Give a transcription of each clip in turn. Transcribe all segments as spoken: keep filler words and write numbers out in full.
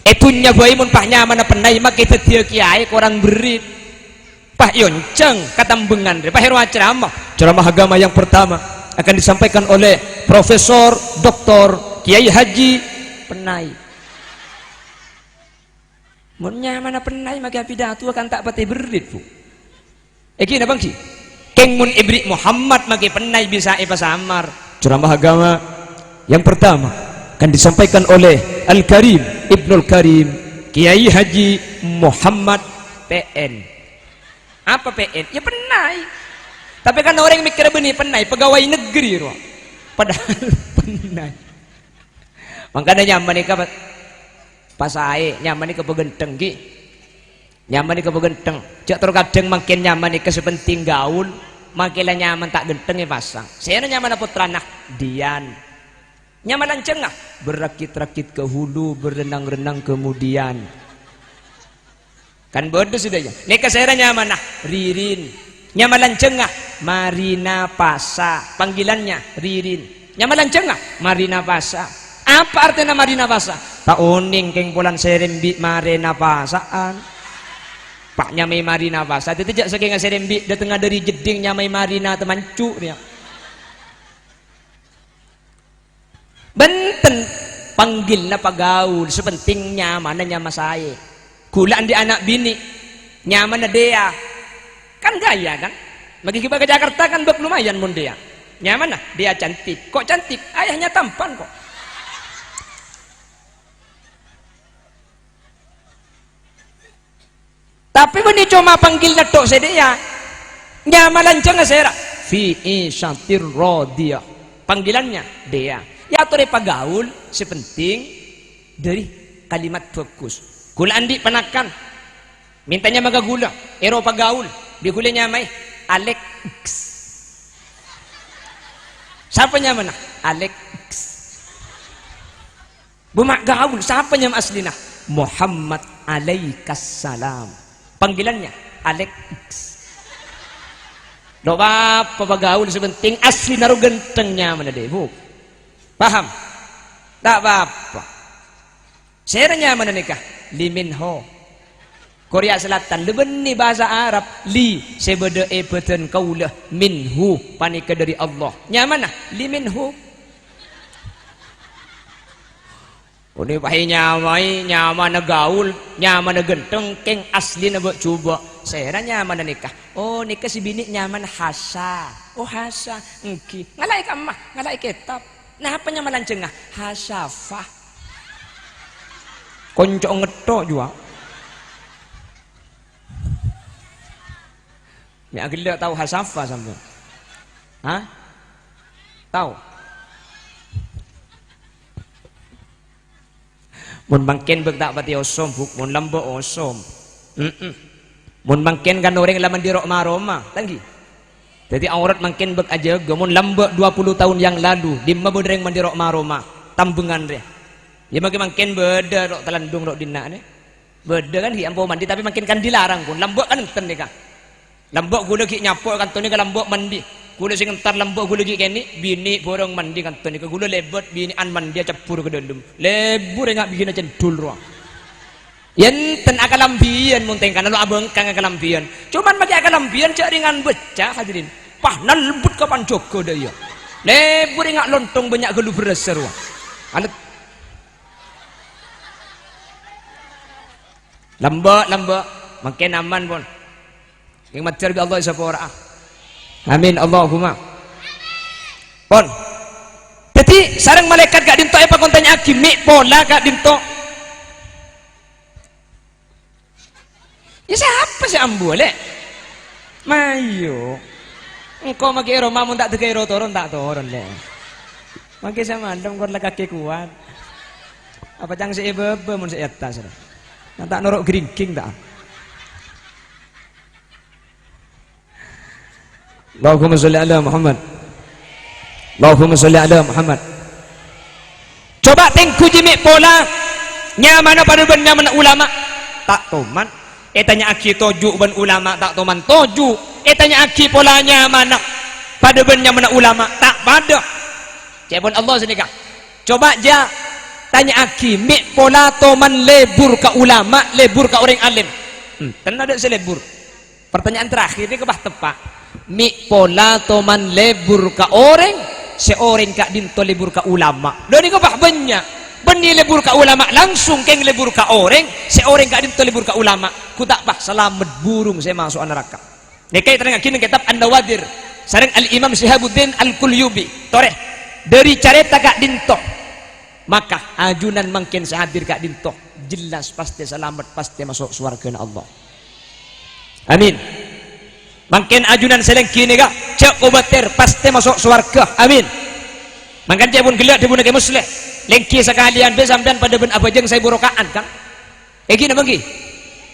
È dhunnya bhâi mon pas nyamana pennay, makè dhâddhiyâ kèyaè korang berri'. Pas èonjhâng ka Tambengan rè, pas èro acaramah. Ceramah agama yang pertama akan disampaikan oleh Profesor Doktor Kiai Haji Pennay. Mon nyamana pennay makè apidato kan ta' patè berri', Bu. Èngghi napa èngghi? Kèng mon èberri' Muhammad makè pennay bisa èpasamar. Ceramah agama yang pertama akan disampaikan oleh Al-Karim Ibnul Karim, Kiai Haji Muhammad P N. Apa P N? Ya pennay. Tapè kan orèng mèkkèrra bânnè pennay, pegawai negeri rowa. Padahal pennay. Mangkana nyama nèka pa-, pasaè, nyama nèka paghântheng, ghi. Nyama nèka paghântheng. Jhâ' terro kadhâng mangkèn nyama nèka sè penting gaul, mangkèn la nyama ta' ghântheng èpasang. Sèra nyamana pottrana? Dian. Nyama lanjhângnga? Berakit-rakit ke hulu, berenang-renang kemudian. Kan bâdâ sadhâjâ. Nèka sèra nyamana? Ririn. Nyama lanjhângnga? Marina Pasa. Panggilannya Ririn. Nyama lanjhângnga? Marina Pasa. Apa artèna Marina Pasa? Ta' onèng kèng polana sè rembi' marèna pasa'an. Pas nyamaè Marina Pasa. Dhâddhi jhâ' sakènga sè rembi' dâtengnga dâri jeddhing nyamaè Marina Temancu rèya. Bhunten, panggilna pagaul, sè penting nyamana nyama saè. Ghulâ andi' ana' binè', nyamana Dea. Kan gaya, kan? Maghi ghibâ ka Jakarta kan bâk lumayan mon Dea. Nyamana? Dea cantik. Kok cantik? Ayahnya tampan kok. Tapè bânnè coma panggilna tok sè Dea. Nyama lanjhângnga sèra? Fi isyatir radiyah. Panggilannya Dea. Ya, atorè pagaul, sè penting dâri kalimat bhâghus. Ghulâ andi' panakan, mènta nyama ka ghulâ, èro pagaul, bi' ghulâ nyamaè Alex. Sapa nyamana? Alex. Bu, ma' gaul, sapa nyama aslina? Muhammad alaikas salam. Panggilannya Alex. Dok apa pagaul, sè penting aslina ro ghântheng nyamana, dek, Bu. Paham? Ta' apa-apa. Sèra nyamana nèka? Lee Min Ho. Korea Selatan, la bânnè bhâsa Arab, Lee, sè bâdâ è bâdân kaulâ, Min Hu, panèka dâri Allah. Nyamana? Lee Min Ho. Onè pahè nyamaè, nyamana gaul, nyamana ghântheng, kèng aslina bâ'-jubâ'. Sèra nyamana nèka? Oh, nèka sè binè' nyamana Hasa. Oh, Hasa. Èngghi. Ngalaè ka emma, ngalaè kètab. Napa nyama lanjhângnga? Hasyafah. Konco ngetto' jua. Mè' aghellâ' tao hasyafah sampèyan? Hah? Tao? Mon mangkèn bâk ta' patè osom, Bu', mon lambâ' osom. Mm-mm. Mon mangkèn kan orèng la mandi ro'-maroma, ta' èngghi? Dhâddhi aurat mangkèn bâk ajâgâ, mon lambâ' dua puluh tahun yang lalu, dimma bâdâ rèng mandi ro'-maroma, Tambengan rè. Ya, mangkèn-mangkèn bâdâ ro' Talandung ro' dinna' rè. Bâdâ kan ghi' ampo mandi, tapè mangkèn kan dilarang pon. Lambâ' kan enten nèka. Lambâ' ghulâ ghi' nyapo' kanto nèka lambâ' mandi. Ghulâ sè ngentar lambâ' ghulâ ghi' kènè', binè' bhârâng mandi kanto nèka. Ghulâ lèbât binè'an mandi acebbhur ka dâlem. Lebur enga' binè'na cendhul rowa. Yâ enten akalambhiyân mon tèngkana lo' abhângkang akalambhiyân. Coman makè akalambhiyân jhâ' rèngan bâcca, hadirin. Pas nalbut ka panjhâgâ dâ' iyâ. Lebur enga' lontong bânnya' ghâllu bherrâssa rowa. Alet. Lambâ', lambâ'. Mangkèn aman, pon. Kèng majâr bi' Allah èsapora'a. Amin, Allahumma. Pon. Dhâddhi, sareng malaèkat ka'dinto èpakontanya'aghi, mè' pola ka'dinto. Yâ, sapa sè ambu, Lè'? Mayu. Engko' makè è roma mon ta' dâgâi ro-toron, ta' toron, Lè'. Makè samalem kor la kakè kowat. Apa cang sè è bâbâ mon sè è attas, Lè'? Nah, ta' noro' gringging, ta'? Allahumma sholli ala Muhammad. Allahumma sholli ala Muhammad. Coba tèngghu jiyâ mè' pola nyamana padâ bân nyamana ulama. Ta' toman. Ètanya'aghi toju' bân ulama ta' toman toju'. Ètanya'aghi pola nyamana padâ bân nyamana ulama ta' padâ. Ca'èpon Allah sanèka. Coba jâ, Tanya'aghi, me' pola toman lebur ka ulama, lebur ka orèng alim? Hmm, tenna adâ' sè lebur. Pertanyaan terakhir nèka pas teppa'. Me' pola toman lebur ka orèng, sè orèng ka'dinto lebur ka ulama. Lha nèka pas bânnya'. Bânnè lebur ka ulama langsung, kèng lebur ka orèng, sè orèng ka'dinto lebur ka ulama. Ghu ta' pas salamet burung sè maso'a naraka. Nèka èterrangngaghi neng kètab An-Nawadir sareng Al-Imam Syihabuddin Al-Qulyubi. Torè, dâri carèta ka'dinto, maka ajunan mangkèn sè hadir ka'dinto jelas pastè salamet, pastè maso' sowarghâna Allah. Amin. Mangkèn ajunan sè lèngghi nèka, jhâ' kobâtèr, pastè maso' sowarghâ. Amin. Mangkana ca'èpon ghellâ' dhâbuna Kè Musleh, lèngghi sakalèyan bhâi sampèyan padâ bân abhâjâng saèbu raka'an, kan? Èngghi napa èngghi?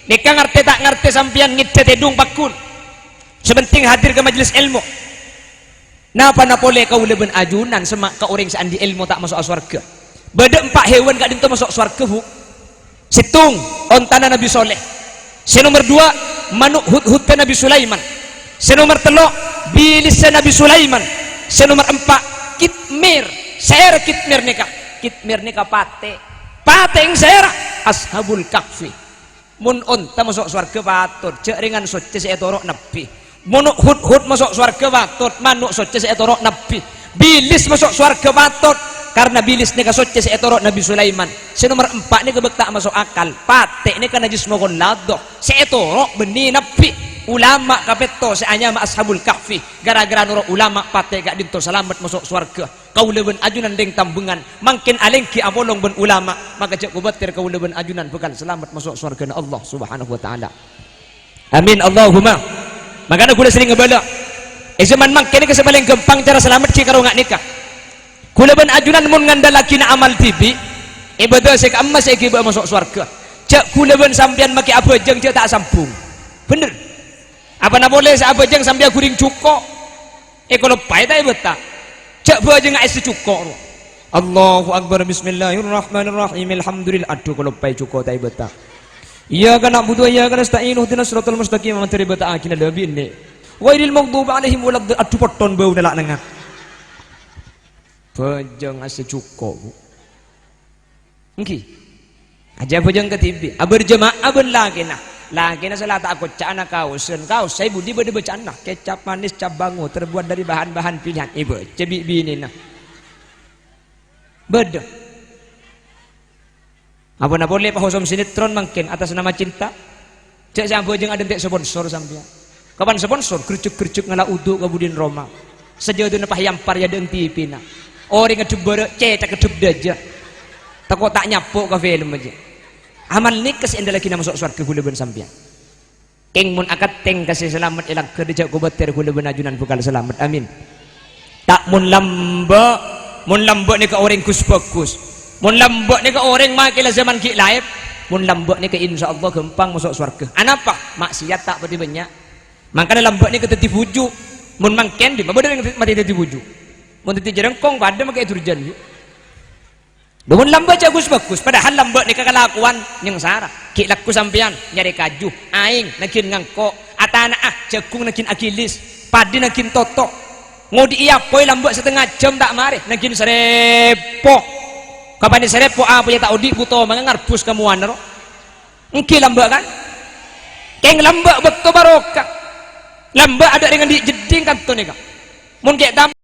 Nèka ngartè ta' ngartè sampèyan ngèddhâ tèdung pagghun. Sè pentèng hadir ka majelis èlmo. Napa-napa polè kaulâ bân ajunan semma' ka orèng sè andi' èlmo ta' maso'a sowarghâ. Bâdâ empa' hèwan ka'dinto maso' sowarghâ, Bu. Sèttong, ontana Nabi Soleh. Sè nomer duwâ', mano' hudhudda Nabi Sulaiman. Sè nomer tello', bilissa Nabi Sulaiman. Sè nomer empa', kitmir. Sèra kitmir nèka? Kitmir nèka patè'. Patè' sèra? Ashabul Kahfi. Mon onta maso' sowarghâ patot, jhâ' rèngan soccè sè ètoro' nabbhi. Mano' hudhud maso' sowarghâ patot, mano' soccè sè ètoro' nabbhi. Bilis maso' sowarghâ patot, karna bilis nèka soccè sè ètoro' Nabi Sulaiman. Sè nomer empa' nèka bâk ta' maso' akal, patè' nèka najjhis mokon lado, sè ètoro' bânnè nabbhi. Ulama kapètto sè anyama Ashabul Kahfi, gara-gara noro' ulama patè' ka'dinto salamet maso' sowarghâ. Kaulâ bân ajunan rèng Tambângan, mangkèn alèngghi apolong bân ulama, maka jhâ' kobâtèr kaulâ bân ajunan bhâkal salamet maso' sowarghâna Allah Subhanahu wa Ta'ala. Amin, Allahumma. Mangkana kaulâ serrèng abâlâ. È jhâman mangkèn nèka sè palèng ghâmpang cara salamet ghi' karo nga' nèka. Kaulâ bân ajunan mon ngandhâlaghi na' amal dhibi', ibâdâh sè ka'imma sè èghibâ maso' sowarghâ. Jhâ' kaulâ bân sampèyan makè abhâjâng jhâ' ta' sambung. Bhender. Apana polè sè abhâjâng sampè aghurèng jhuko'. Èkaloppaè ta' èbâta? Jhâ' bhâjângnga èssè jhuko' rowa. Allahu Akbar, Bismillahirrahmanirrahim, Alhamdulillah. Adhu, kaloppaè jhuko' ta' èbâta. Iyyaka na'budu wa iyyaka nasta'in, ihdinas siratal mustaqim, ampon èbâta'aghina la binè'. Ghairil maghdubi 'alaihim waladdallin. Adhu, potton bâuna la' nengnga. Bhâjâng èssè jhuko', Bu. Èngghi. Ajjhâ' bhâjâng kadhibi'. Abârjâma'ah bân lakèna. Lakèna sè la ta' akoca'ana kaosan. Kaos sè budi bâdâ bâca'anna. Kecap manis cap bango terbuat dari bahan-bahan pilihan. Èbâca bi' binèna. Bâdâ. Apana polè pahosom sinetron mangkèn atas nama cinta? Jhâ' sè abhâjâng adhânte' sponsor sampèyan. Kapan sponsor? Gerjek-gerjek ngala' udu ka budina roma. Sajâdâna pas èyampar è adâ'na T V-na. Orèng ngadhep bârâ', cèthak ngadhep dâjâ. Tako' ta' nyapo' ka film jiyâ. Amal nèka sè èandhâllaghi maso' sowarghâ kaulâ bân sampèyan. Kèng mon akantèng ka sè salamet è langghâr, jhâ' kobâtèr kaulâ bân ajunan bhâkal salamet. Amin. Ta' mon lambâ', mon lambâ' nèka orèng gus-bhâgus. Mon lambâ' nèka orèng makè la jhâman ghi' laèp. Mon lambâ' nèka insyaallah ghâmpang maso' sowarghâ. Anapa? Maksiat ta' patè bânnya'. Mangkana lambâ' nèka dhâddhi bhuju'. Mon mangkèn, dimma bâdâ orèng matè dhâddhi bhuju'? Mon dhâddhi jhârângkong, padâ makè durjan, Bu. Dhu mon lambâ' jhâ' gus-bhâgus, padahal lambâ' nèka kalakowan nyangsara. Ghi' lagghu sampèyan nyarè kaju, aèng nangghing ngangko', atana'a jhâghung nangghing agilis, padhi nangghing toto. Ngodhi'i apoy lambâ' satengnga jhâm ta' marè, nangghing sarèpo. Kapan sarèpo apoyya ta' odi', buto mangga ngarbus ka mowana ro. Èngghi lambâ', kan? Kèng lambâ' bâkto barokah. Lambâ' adâ' rèng andi' jeddhing kanto nèka. Mon ghi' tam-